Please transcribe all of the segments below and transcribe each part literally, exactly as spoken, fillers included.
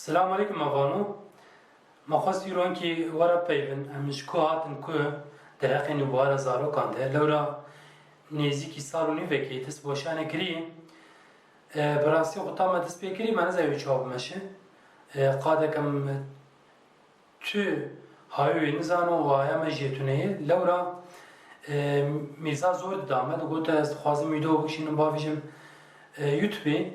Selamun aleykum, me vano. Me xwest îro hinkî we re peyvin. Em ji ku hatin ku derheqê nûbara zarokan de, lewra nêzîkî sal û nîvekê dest bi weşanê kirî. E, bi rastî xwe ta me dest pê kirî, me nezanî wê çawa bimeşe. E, qadek em tu hayê wê nizano û haya me jê tune ye. Lewra, e, Mîrza zor dida me, digot, ez dixwazim vîdeo bikişînim, bavêjim, e, YouTubeê.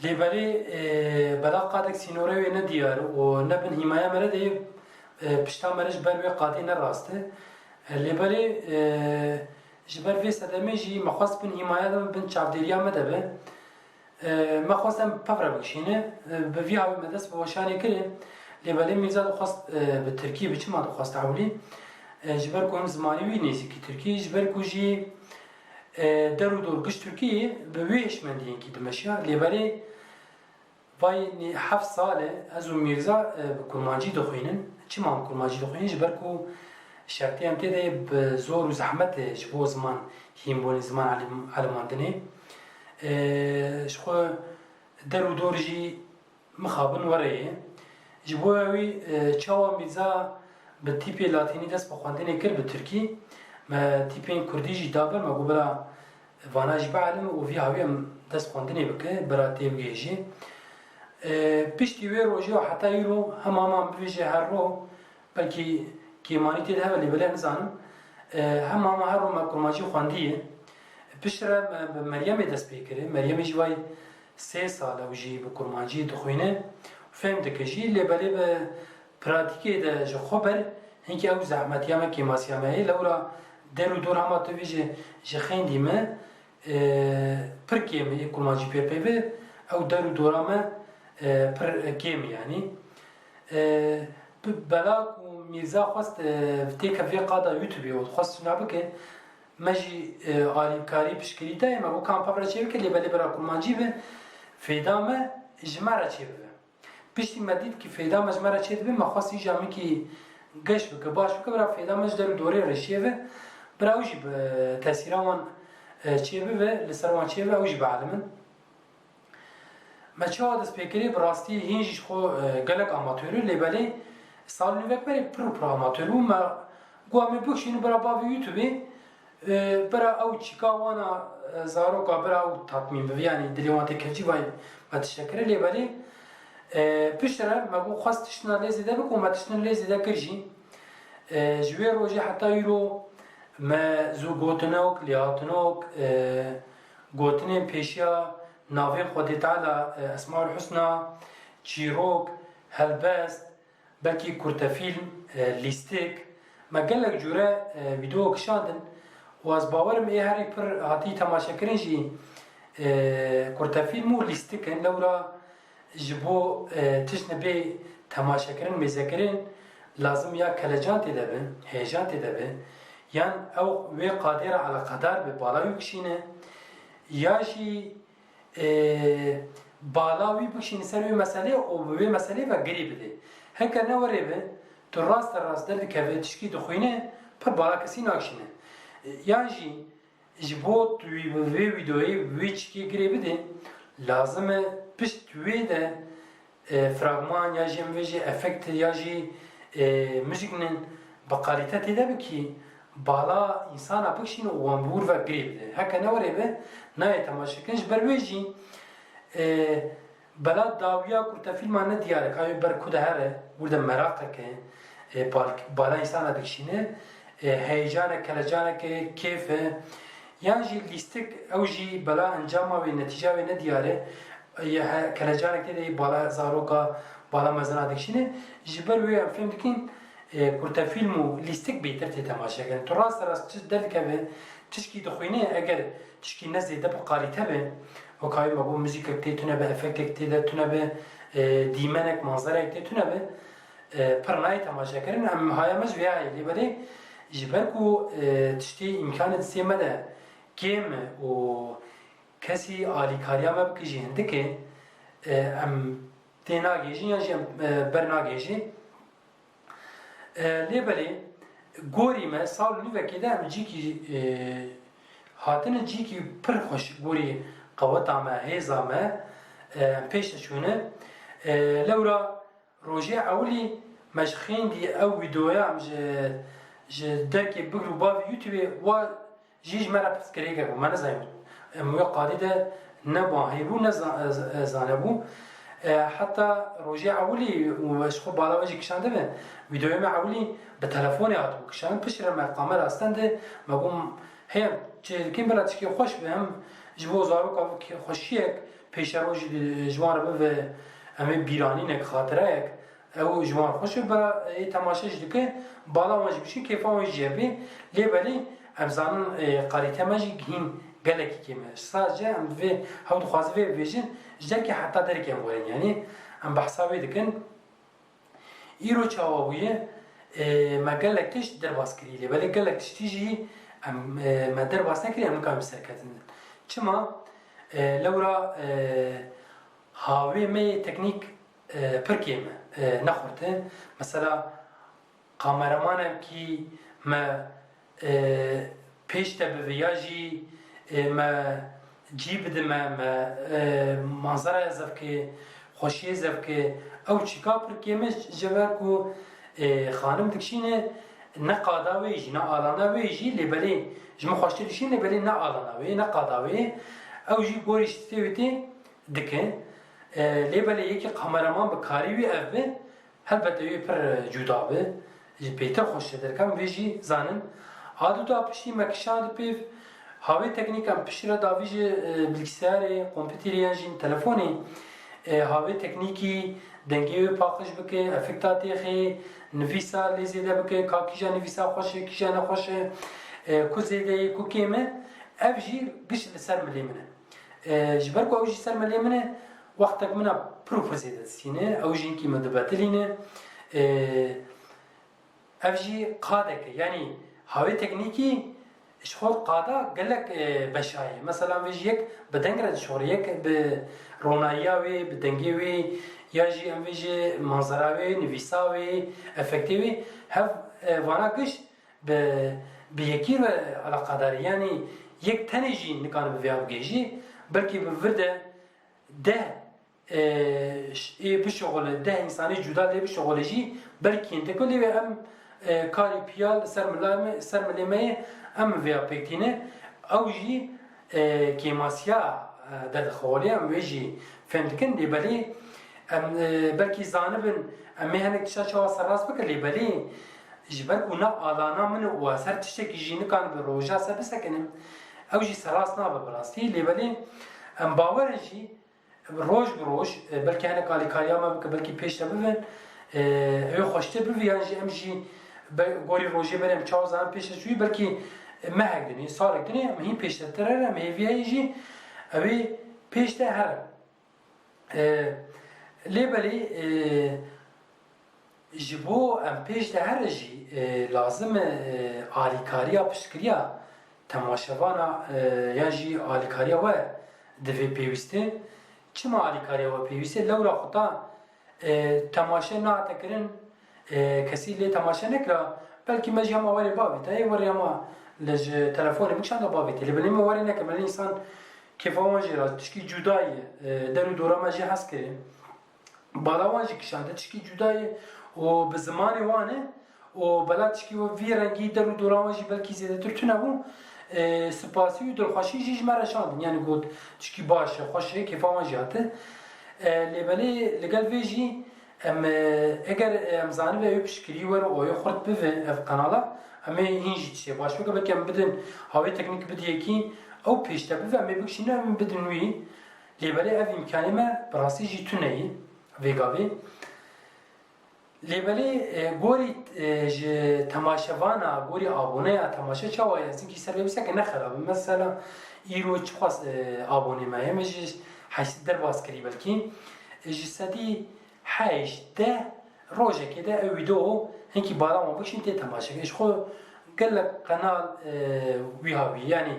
Lê belê, e, bela qadek sînorê wê ne diyar û ne bin hîmaya me re de, e, pişta me re ji ber wê qadê ne rast e. E, lê belê, e, ji ber vê sedemê jî me xwest bin hîmaya de bin çavdêriya me de be. E, me xwest em pev re bikişîne. E, bi vî hawî me dest bi weşanê kire. Lê belê Mîrza dixwest, e, bi tirkî bi çima dixwest ewilî? E, ji ber ku him zimanî wî nêzîkî tirkî, ji ber ku jî e, der û dor giş Tirkiyê bi wê hişmendiyekî dimeşiya. Lê belê vay nê-, heft sal e ez û Mîrza, e, bi kurmancî dixwînin. Çima em kurmancî dixwînin? Ji ber ku şertê em tê de bi zor û zehmet e ji bo ziman hînbûnê, ziman elim-, elimandinê. E, ji xwe der û dor jî mixabin were ye. Ji bo wî, e, çawa Mîrza bi tîpê latînî dest bi xwendinê kir bi tirkî, me tîpên kurdî jî da ber, me got bira vana jî bielime û vî hawî em dest xwendinê bike, bira têbigihêjê. E, piştî wê rojê û heta îro hema man bivêje her ro, belkî kêmanî tê de hebe lê belê nizanim. E, hema man her ro me kurmancî xwendiye. Piştre me bi Meryemê dest pê kir. Meryemê jî vay sê sal ew jî bi kurmancî dixwîne, fêm dike jî, lê belê bi pratîkê de ji xwe ber hinkî ew zehmetiya me, kêmasiya me heye. Lewra der û dor hema tu vê ji, ji xêndî me, e, pir kêm e, ê kurmancî pê peyve, ew der û dora me, e, pir kêm e yanî. E, bi-, bela ku Mîrza xwest, e, têke vê qada YouTubeê û xwest şina bike, me jî, e, alîkarî piştgirî dayê me, got ka em pev re çê bike, lê belê bira kurmancî be, fêda me ji me re çê bibe. Piştî me dît kî fêda me ji me re çê dibe, me xwest îja min kî geş bike, baş bike, bira fêda me ji der û dorê re çê be, bira ew jî bi tesîra wan, e, çê bibe, li ser wan çê be, ew jî bielimin. Me çawa dest pê kirî, bi rastî hîn jî ji xwe, e, gelek amatör e, lê belê sal nîvek berê pir û pir amatör bû. Me got em ê bikişînin bira bavê YouTubeê, e, bira ew çîka wana, e, zaroka bira ew tatmîn bibe, yanî dilê wan tê kevcî vay me tiştek kire, lê belê, e, piştre me got xwest tiştina lê zêde bike û me tiştin lê zêde kir jî. E, ji wê rojê heta îro me zû gotinok, lêhatinok, e, gotinên pêşiya navên Xwedê Teala, e, Esmaul Husna, çîrok, helbest, belkî kurtefîlm, e, lîstik, me gelek cûre, e, vîdeo kişandin û ez bawerim ê herî pir hatî temaşekirin jî, e, kurtefîlm û lîstik in. Lewra ji bo, e, tiştine bê temaşekirin, mêzekirin, lazim ya kelecan tê de be, heyecan tê de be, yan ew wê qadê re eleqedar be, bala wî bikişîne, ya jî, e, bala wî bikişîne ser wê meselê û bi wê meselê ve girê bide. Heke ne werê be, tu raste rast derdikeve, tişkî dixwîne, pir bala kesî nakişîne. E, yan jî, Ji bo tu wî bi vê vîdeoyê wê çikê girê bidê, lazim e pişt wê de, e, fragman ya jî em vê jî efekt ya jî, e, muzîknin bi kalîte tê de bikî, bala însana bikişîne û wan bi wir ve girê bide. Heke ne werê be, nayê temaşekirin. Ji ber wê jî, e, Bela dawiya kurtefîlma ne diyar e, ka wê ber ku de here, wir de meraqek e, e, bal-, bala însana dikişîne, e, heyecanek, kelecaneke, kêf e. Yan jî lîstik, ew jî bela encama wê, netîca wê ne diyar e. E, he-, kelecanek tê de yê bala zaroka, bala mezina dikişîne. Ji ber wê em fêm dikin, e, kurtefîlm û lîstik bêtir tê temaşekirin. Tu rast rast çi derdikeve, tişkî dixwîne, eger tişkî ne zêde bi kalîte be, wek hayê me got, muzîkek tê tune be, efektek tê de tune be, e, dîmenek, manzerayek tê tune be, e, pir nayê temaşekirin. Em haya me ji vê hayê lê belê, ji ber ku, e, tiştê îmkanê distê me de kêm e û kesî alîkariya me bike jî hindik e, e, em tê nagêjin yan jî em, e, ber nagêjin. E, lê belê gorî me sal û nîvekê de em cîkî, e, hatine cîkî pir xweş gorî qeweta me, hêza me, e, em pêş de çûne. E, lewra rojê ewilî me ji xêndî ew vîdeoya em ji, ji derkê bigir û bavê YouTubeê wa jî ji me re pirsgirêkek bû. Me nezanî em wê qadî de ne bahê bû, ne za-, e, zanebû. E, heta rojê ewilî û ez xwe bala we jî kişandibe, vîdeoya me ewilî bi telefonê hatibû kişandin. Piştre me kamera stende, me got, heye çêdikên bila tişkê xweş be, hem ji bo zaroka xweşiyek pêşerojî ji wan re bibe, em ê bîranînek, xatireyek, ew ji wan xweş be, bira ê temaşe jî dike, bala wan jî bişî, kêfa wan jî hebê. Lê belê em zanin, e, kalîte me jî hîn gelekî kêm e. Sadece em vê, hew dixwaze vê bibêjin, ji derkê heta derkê em werin, yanî em behsa wê dikin. Îro çawa bûye? E, me gelek tişt derbas kirî, lê belê gelek tiştî jî em, e, me derbas nekirî, em nikarin bi serketin. Çima? E, lewra, e, hawê me yê teknîk, e, pir kêm e, e, ne xurt e. Mesela, kameramanek me, e, pêş de bibe ya jî, e, me cî bidime, me, e, manzaraya zevkê, xweşiyê zevkê, ew çîka pir kêm e, ji ber ku, e, xanim dikişîne, ne qada wê jî, ne alana wê jî, lê belê ji min xweştir dişîne, lê belê ne alana wê, ne qada wê. Ew jî gorî ji tê wê tê dike. E, lê belê yekî kameraman bi karî wî ev be, helbet ew ê pir cuda be. Ji pêtir xweş e, derkem vê jî zanin. A du da piştî me kişand pêv, hawê teknîk em piştre davî ji, e, bilgisayarê, kompîterê yan jî telefonê, e, hawê teknîkî dengê wê paqij bike, efekta têxê, nivîsa lê zêde bike, ka kîja nivîsa xweş e, kîja nexweş e, e, ku zêde ye, ku kêm e, ev jî giş li ser milê min e. E, ji ber ku ew jî ser milê min e, wextek min a pir û pir zêde distîne, ew jî hinkî min dibetilîne. E, ev jî qadek e, yanî hawê teknîkî ji xwe qada gelek, e, beşa ye. Mesela vê jî yek bi deng re dişore, yek bi ronayiya wê, bi dengê wê, ya jî em vê jî manzara wê, nivîsa wê, efektê wê, hev, e, vana giş bi, bi yekî re eleqedar e. Yanî yek tenê jî nikane bi vêya bigihêjî, belkî bi vir de deh, e, ş-, ê bişuxule, deh însanê cuda lê bişuxule jî belkî yên teko lê wê em, e, karî piya li ser mila me, ser milê me ye, em vêya pêk tîne. Ew jî, e, kêmasiya, e, derdixe holê, em wê jî fêm dikin. Lê belê em, e, belkî zanibin, em ê hinek tişta çawa serrast bikin, lê belê ji ber ku ne alana min e û ez her tiştekî jî nikan bi roja ser bisekinim, ew jî serrast nabe bi rastî. Lê belê em bawer in jî roj bi roj, e, belkî hinek alîkariya me bike, belkî pêş de bibin, e, ew ê xweştir bibe, yan jî em jî be-, gorî rojê berê em çawa zanin pêş de çûyî, belkî, e, mehek dinê, salek dinê em hîn pêşdetir in, em hêviyayê jî ew ê pêş de herin. E, lê belê, e, ji bo em pêş de herin jî, e, lazim e, e, alîkariya piştgiriya temaşevana, e, yan jî alîkariya we divê pêwîst e. Çima alîkariya we pêwîst e? Lewra xuta, e, temaşe nehate kirin, e, kesî lê temaşe nekira, belkî me jî hema werê bavêta, ê werê hema li ji telefonê bikişanda bavêtê. Lê belê me werê neke, belê însan kêfa wan jê re tişkî cuda ye, e, der û dora me jê hez kire. Bala wan jî kişande tişkî cuda ye û bi zimanê wan e û bela tişkî wê vî rengî der û dora wan jî belkî zêdetir tune bû. E, spasî û dilxweşî jî ji me re şandin. Yanî got tişkî baş e, xweş e, kêfa wan jî hate. E, lê belê li gel vê jî em, e, eger em zanibe ew piştgirî were û ew xurt bibe ev kanala, em ê hîn jî tiştê baş bike. Belkî em bidin hawê teknîk bidiyekî ew pêş de bibe, em ê bikişîne em bidin wî. Lê belê ev îmkanê me bi rastî jî tune ye vê gavê. Lê belê, e, gorî, e, ji temaşevana, gorî aboneya temaşe çawa ye? Zinkî ser vê bise ke ne xerab e. Mesela îro çiqas, e, abonê me heye? Me ji heştê derbas kirî belkî. E, ji sedî heşt, deh rojekê de ew vîdeo hinkî bala wan bikişîn tê temaşe. Ji xwe gelek qenal, e, wî hawî. Yanî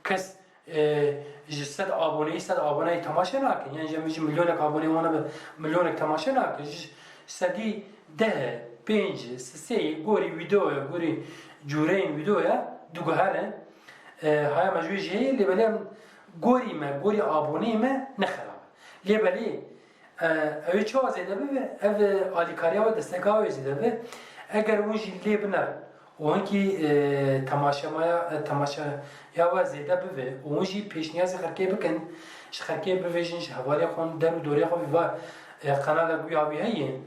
kes e, ji sed aboneyî sed aboneyî temaşe nakin. Yan jî em ji milyonek aboneyî wana bi milyonek temaşe nakin. Ji sedî deh, pênc, sisê gorî vîdeoya, gorî cûreyên vîdeoya diguherin. E, haya me ji wê jî heye, lê belê em gorî me, gorî aboneyê me ne xerab e. Lê belê E, ew ê çawa zêde bibe? Ev, e, alîkariya we, desteka we zêde bibe. Eger hûn jî lê biner û hinkî, e, temaşemaya, e, temaşeya we zêde bibe û hûn jî pêşniyazê xelkê bikin, ji xelkê bivêjin, ji hevalê xwe, der û dorê xwe, va, e, qenala guya wî heye.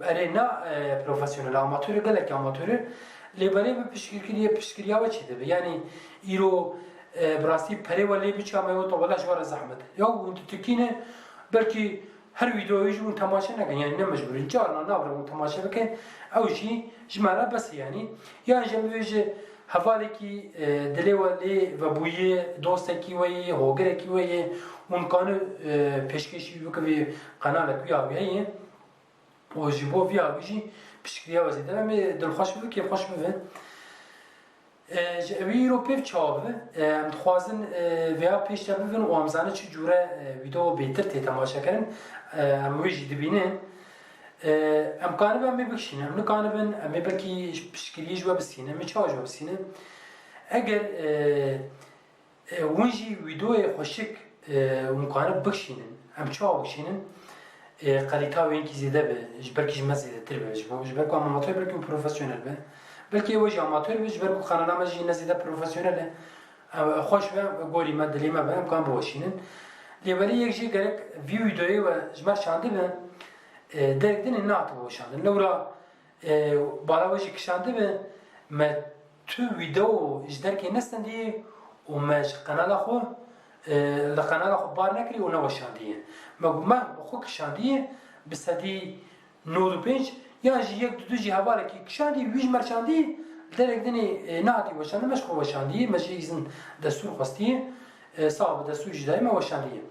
Erê, na, e, profesyonel, amator e, gelekî amator e. Lê belê bi piştgirkiriyê, piştgiriya we çi dibe? Yanî îro, e, bi rastî perê we lê biçe, me got, wela ji we re zehmet. Ya hûn ditikîne, belkî her vîdeoyê jî hûn temaşe nekin, yanî ne mecbûr in. Carna navre hûn temaşe bikin, ew jî ji me re bes e yanî. Yan jî em bibêje hevalekî, e, dilê we lê vebûyê, dostekî we yê, hogirekî we yê, hûn kanî, e, pêşkêşî wî bike vê qenalek wî ya wî heye. Û ji bo vî awî jî piştgiriya we zêde. Em ê dilxweş bibin, kêfxweş bibin. E, ji ewî îro pêv çawa bibe? E, em dixwazin, e, vêya pêş de bibin û em zanin çi cûre, e, vîdeo bêtir tê temaşekirin. E, em wê jî dibînin. E, em kanibe em ê bikişînin, em nikanibin, em ê belkî piştgiriyê ji we bistînin, em ê çawa ji we bistînin? Eger, e, E, hûn jî wîdeoyê xweşik, e, hûn kanib bikişînin. Em çawa bikişînin? E, kalîta wê hinkî zêde be, ji belkî ji me zêdetir be. Ji bo, ji ber ku em amator, belkî hûn profesyonel be. Belkî ew jî amator be, ji ber ku kanala me jî ne zêde profesyonel e. Em, xweş be, gorî me, dilê me be, em kan biweşînin. Lê belê yek jê gerek vî wîdeoyê we ji me şandibe, e, derek dinê nehatibe weşandin. Lewra E, bala we jî kişandibe, me tu wîdeo ji derkê nestendiye û me ji qenala xwe, e, li qenala xwe bar nekiriye û neweşandiye. Me got, me bi xwe kişandiye bi sedî nod û pênc, yan jî yek du du jî hevalekî kişandiye, wî ji me re şandiye, li derek dinê, e, nehatî weşandin, me ji xwe weşandiye, me ji îzin destûr xwestiye, e, sax be destûr jî daye, me weşandiye.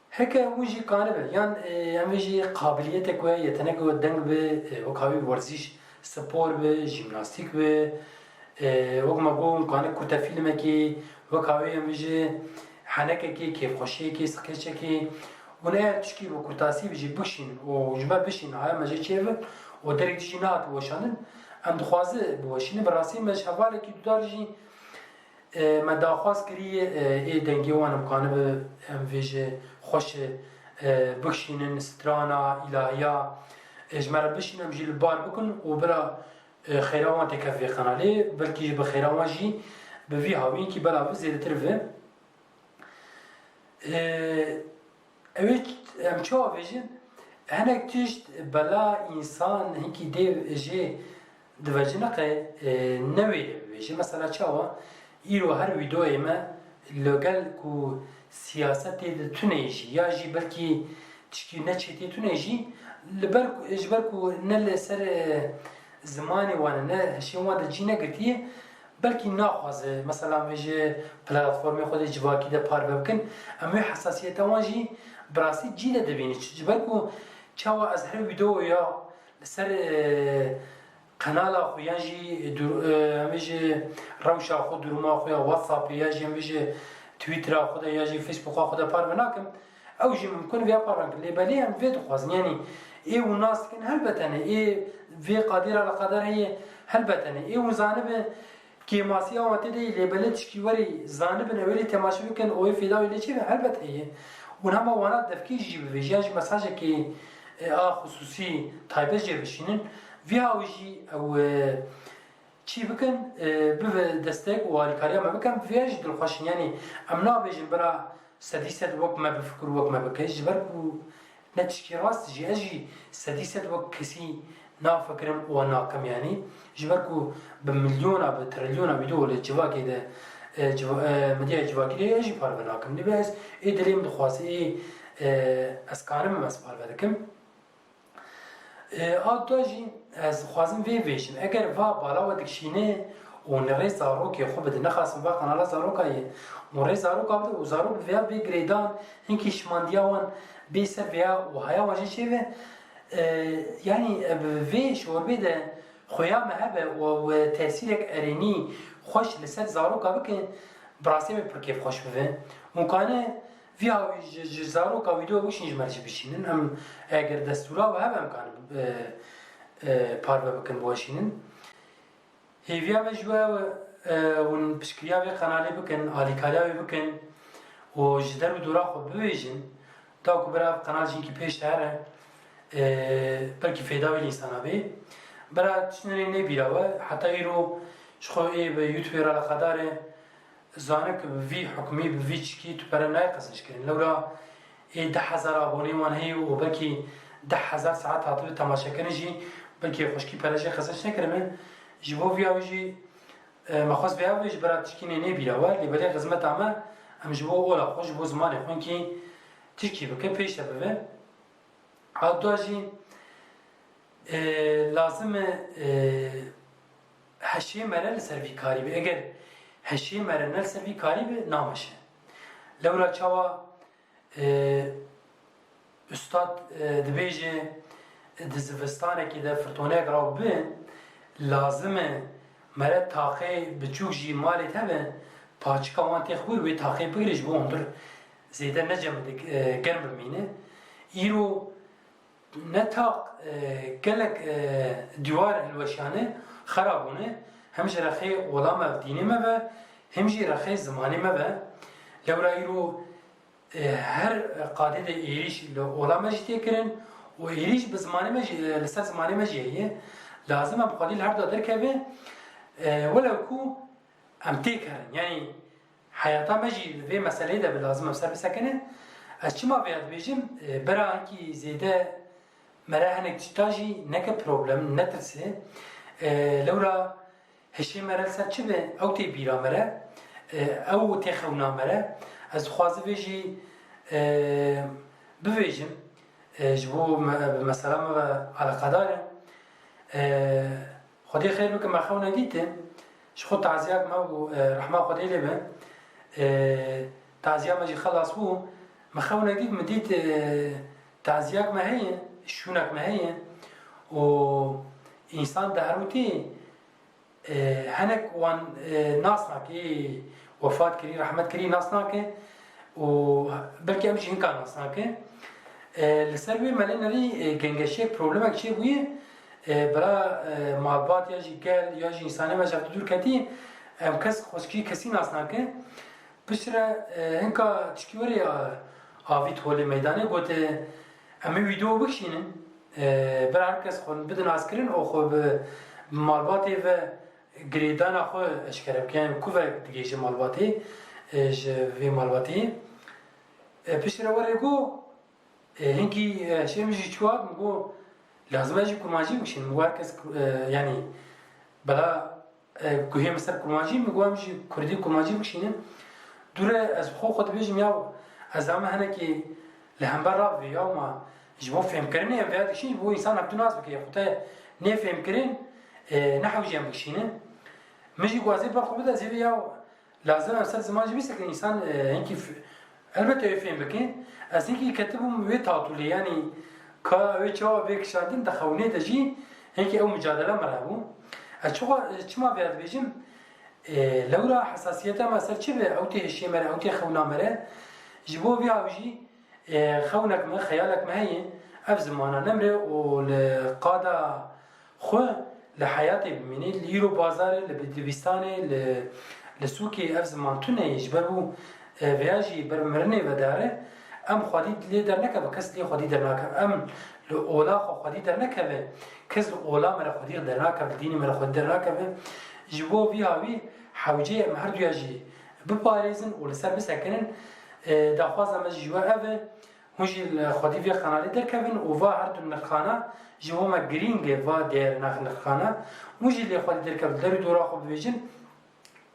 Heke hûn jî kanibe, yan, e, em vê jî qabiliyetek we, yetenek we deng bi, e, weka wî werzîş, spor bi, jîmnastîk bi, e, wek me got, hûn kane kurtefîlmekî, weka wê em vê jî henekekê, kêfxweşiyekê, skeçekê, hûn eger tişkî bi kurtasî bi jî bikişînin û ji me bişînin, haya me jê çêbir û derek jî nehat weşandin, em dixwaze biweşînin, bi rastî me ji hevalekî dudar jî E, me daxwaz kiriye, e, ê dengê wan em kanibe, em vê ji xweş, e, bikişînin, strana, îlahiya, e, ji me re bişînin, em jî li bar bikin û bila, e, xêra wan têkeve vê qenalê, belkî jî bi xêra wan jî bi vî hawînkî bela vî zêdetir ve. E, Ew ê ç-, em çawa bêjin? Hinek tişt bela însan hinkî dê jê diveciniqe, e, ne wê bibêje. Mesela çawa? Îro her wîdeoyê me li gel ku siyaset tê de tune jî, ya jî belkî tişkî ne çêtê tune jî, li ber ku, ji ber ku ne li ser, e, zimanê wan e, ne hişê wan de cî negirtiye, belkî naxwaze, mesela, em vê ji platformê xwe de civakî de parve bikin, em wê hesasiyeta wan jî bi rastî cî de dibînin. Ji ber ku çawa ez her wîdeoya li ser, e, qenala xwe yan jî dur-, e, em vê ji rewşa xwe, duruma xwe ya WhatsAppê ya jî em vê ji Twittera xwe de ya jî Facebooka xwe de parve nakim, ew jî mimkun vêya parve bikin. Lê belê em vê dixwazin, yanî ê hûn nas dikin, helbet hene, ê vê qadêra li qadar heye, helbet hene. Ê hûn zanibe, kêmasiya wan tê de ye, lê belê tişkî werî zanibin, ew ê lê temaşe bikin, û ê fêda wê lê çêbe, helbet heye. Hûn hema wana devkî jî bivêjin, yan jî mesajekê, e, a xisûsî taybet jê bişînin. Vî hawî jî ew, e, çî bikin, e, bibe destek û alîkariya me bikin, vê jî dilxweş in. Yanî em nabêjin bira sedî sed wek me bifikir û wek me bike, ji ber ku ne tişkî rast jî, ez jî sedî sed wek kesî nafikirim û nakim yanî. Ji ber ku bi milyona, bi trilyona vîdeo li civakê de, e, civa-, e, medyaya civakî de ez jî parve nakim. Nîbe ez ê dilê min dixwaze, ê, e, ez karim ez parve dikim. E, a dua jî ez dixwazim vê bêjim. Eger va bala we dikişîne û nirê zarokê xwe bide, nexasim va qanala zaroka ye, û rê zaroka bide û zarok bi vêya bê girêdan, hinkî şimandiya wan bê ser vêya û haya wan jê çêbe, e, yanî, e, bi vê şorbê de xuya me hebe û, û tesîrek erênî xweş li ser zaroka bike, bi rastî me pir kêfxweş bibe. Hûn kane Vî hawî ji, ji zaroka wî do bişîn ji me re jî bişînin. Em eger destûra we hebe em kanin, e, e, parve bikin, biweşînin. Hêviya me ji we ew e, hûn piştgiriya vê qenalê bikin, alîkariya wê bikin û ji der û dora xwe bibêjin. Da ku bira ev qenal jî hinkî pêş de here, e, belkî fêda wî li însana bê. Bira tiştê nê nê bîra we, heta îro ji xwe ê bi YouTube re eleqedar e, zane ku bi vî hukmî, bi vî çikî tu pere nayê qezenc kirin. Lewra ê deh hezar abonê wan heye û belkî deh hezar saet hatibe temaşekirin jî, belkî xweşkî pere jê qezenc nekirime. Ji bo vîya wî jî, e, me xwest vêya bibêjim, bira tişkî nê nê bîra we, lê belê xizmeta me, em ji bo ola xwe, ji bo zimanê xwe hinkî tişkî bike, pêş de bibe. A dua jî, e, lazim e, e, heşê me re li ser vî karî be. Eger heşê me re ne li ser vî karî be, nameşe. Lewra çawa, e, ustad, e, dibêje, di zivistanekê de firtonek raw bi, lazim e me re taqê biçûk jî malê te be, paçika wan têx wir wê taqê bigire ji bo hundir zêde necemide, e, germ bimîne. Îro ne taq, e, gelek, e, dîwar hilweşiyane, xera bûne, hem ji rexê ola me, dînê me ve, hem jî rexê zimanê me ve. Lewra îro, e, her qadê de êrîş li ola me jî tê kirin û êrîş bi zimanê me jî, e, li ser zimanê me jî heye. Lazim e bi xwedî li her da derkeve, e, welew ku em têk herin. Yanî heyata me jî li vê meseleyê de bi lazim e ser bisekine. Ez çima vêya dibêjim? E, bera hinkî zêde me re hinek tişta jî neke problem, netirse. E, lewra hişê me re li ser çi be, ew tê bîra me re, e, ew tê xewna me re. Ez dixwazim vê jî, e, bivêjim, e, ji bo me, bi mesela me ve eleqedar e. E, Xwedê xêr bike, me xewnek dît, e, ji xwe taziyak me bû, e, rehma Xwedê lê be. E, taziya me jî xelas bû. Me xewnek dît, min dît, e, taziyak me heye, şûnek me heye û însan diherûtî, e, hinek wan, e, nas nake, wefat kirî, rehmet kirî nas nake û belkî em jî hinka nas nake. E, li ser wê me lê nerî, e, gengeşiyek, problemek çêbûye, e, bira, e, malbat ya jî gel ya jî însanê me ji hev dûr ketî, em kes xweşikî kesî nas nake. Piştre, e, hinka tişkî were ya avît holê meydanê, gote, em ê wîdeo bikişînin, e, bira her kes xwe bide naskirin û xwe bi, bi malbatê ve girêdana xwe eşkere bike, yanî ku ve digihêje malbatê, e, ji vê malbatê. E, piştre were got, e, hinkî, e, hişê min jî çû hat, min got, lazim e jî kurmancî bikişînin. Min got her kes, e, yanî bela, e, guhê min ser kurmancî, min got em jî kurdî kurmancî bikişînin. Dûre ez bi xwe xwe dibêjim, ya ez ama hinekî li hember rabivî, ya ma ji bo fêmkirinê em vêya dikişîn, ji bo însan hevdû nas bike. Xwe te nê fêmkirin, e, ne hewce em bikişînin. Min jî got ez ê ber xwe bide, ez ê vê ya lazim em ser ziman jî bîstin, însan, e, hinkî f-, elbette wê fêm bike. Ez hinkî ketibûm wê tatûlê, yanî ka wê çawa bê kişandin, di xewnê de jî hinkî ew micadele me re bû. Ez çiwa, çima vêya dibêjim? E, lewra hesasiyeta me ser çi be? Ew tê hişê me re, ew tê xewna me re. Ji bo vî ew jî, e, xewnek me, xeyalek me heye, ev zimana nemre û li qada xwe li heyatê bimîne, li îro bazarê, li dibîstanê, li, li sûkê ev ziman tune ye. Ji ber wî, e, vêya jî ber mirinê ve dare, em xwedî lê dernekeve, kes lê xwedî dernakeve. Em li ola xwe xwedî dernekeve, kes li ola me re xwedî dernakeve, li dînê me re xwedî dernakeve. Ji bo vî hawî hewceyê em herduya jî biparêzin û li ser bisekinin. E, daxwaza me jî ji we ev e. Hûn jî li xwedî vê qenalê derkevin û va her du nirxana ji bo me girîng e, va değer nirxana. Hûn jî lê xwedî derkevin, der û dora xwe bibêjin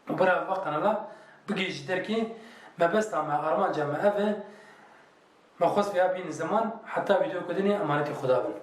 û bira va qenala bigihêjî derkê. Mebesta me, armanca me ev e. Me xwest vêya bînin ziman. Heta vîdeoyeke dinê, emanetî Xuda bin.